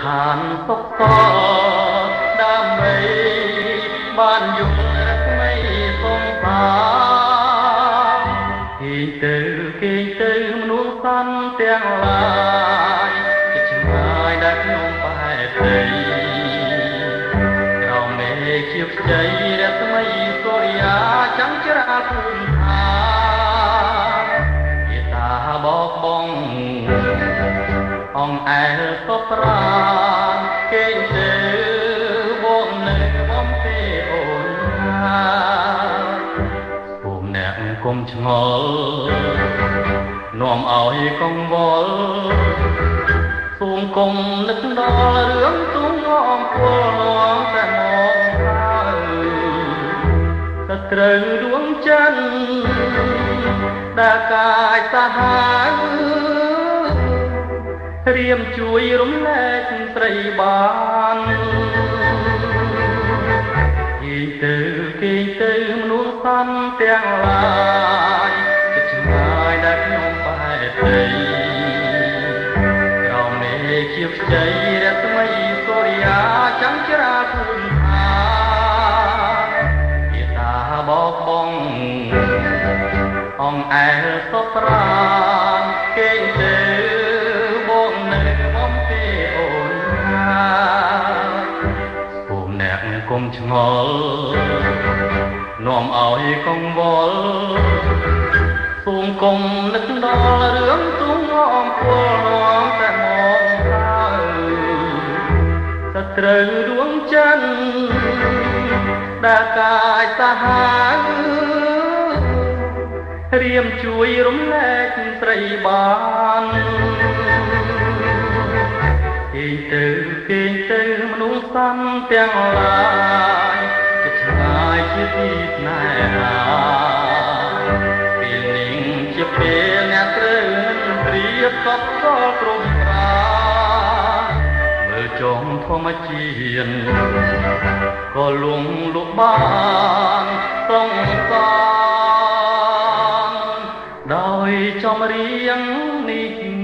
ឋានសុខសដើម្បីបានយល់រស្មីសងសាគេងទៅគេងទៅមនុស្សសន្នទាំងឡាយជាឆ្ងាយដែលខ្ញុំបែកទៅក្រោមមេឃជាខ្ចីរស្មីសូរិយាចាំងច្រាលភូមិឋានជាតាបោកបងអងអែលសុប្រានគេងទៅបងនៅបំទេអូនណាពុំអ្នកគុំឆ្ងល់នាំឲ្យកង្វល់សូមគុំនឹកដល់រឿងទុំអមពលនាំតែមកហើយសត្រូវដួងច័ន្ទដែលកាយសាហាវរៀមជួយរំលែកស្រីបានគេងទៅគេងទៅមនុស្សសន្នទាំងឡាយចិត្តឆ្ងាយដែលខ្ញុំបែកទៅក្រោមមេឃជាខ្ចីរស្មីសូរិយាចាំងច្រាលភូមិឋានជាតាបោកបងអងអែលសុប្រានគេងទៅបងនៅបំទេអូនណាពុំអ្នកគុំឆ្ងល់នាំឲ្យកង្វល់សូមគុំនឹកដល់រឿងទុំអមពលនាំតែមកហើយសត្រូវដួងច័ន្ទដែលកាយសាហាវរៀមជួយរំលែកស្រីបានគេងទៅគេងទៅមនុស្សសន្នទាំងឡាយចិត្តឆ្ងាយជាទីស្នេហាពេលនេះជាពេលអ្នកត្រូវនឹងព្រៀបកប់កលព្រំប្រាមើលចុងធម្មជាតិក៏លងលក់បានសងសានដោយចំរៀងនេះ។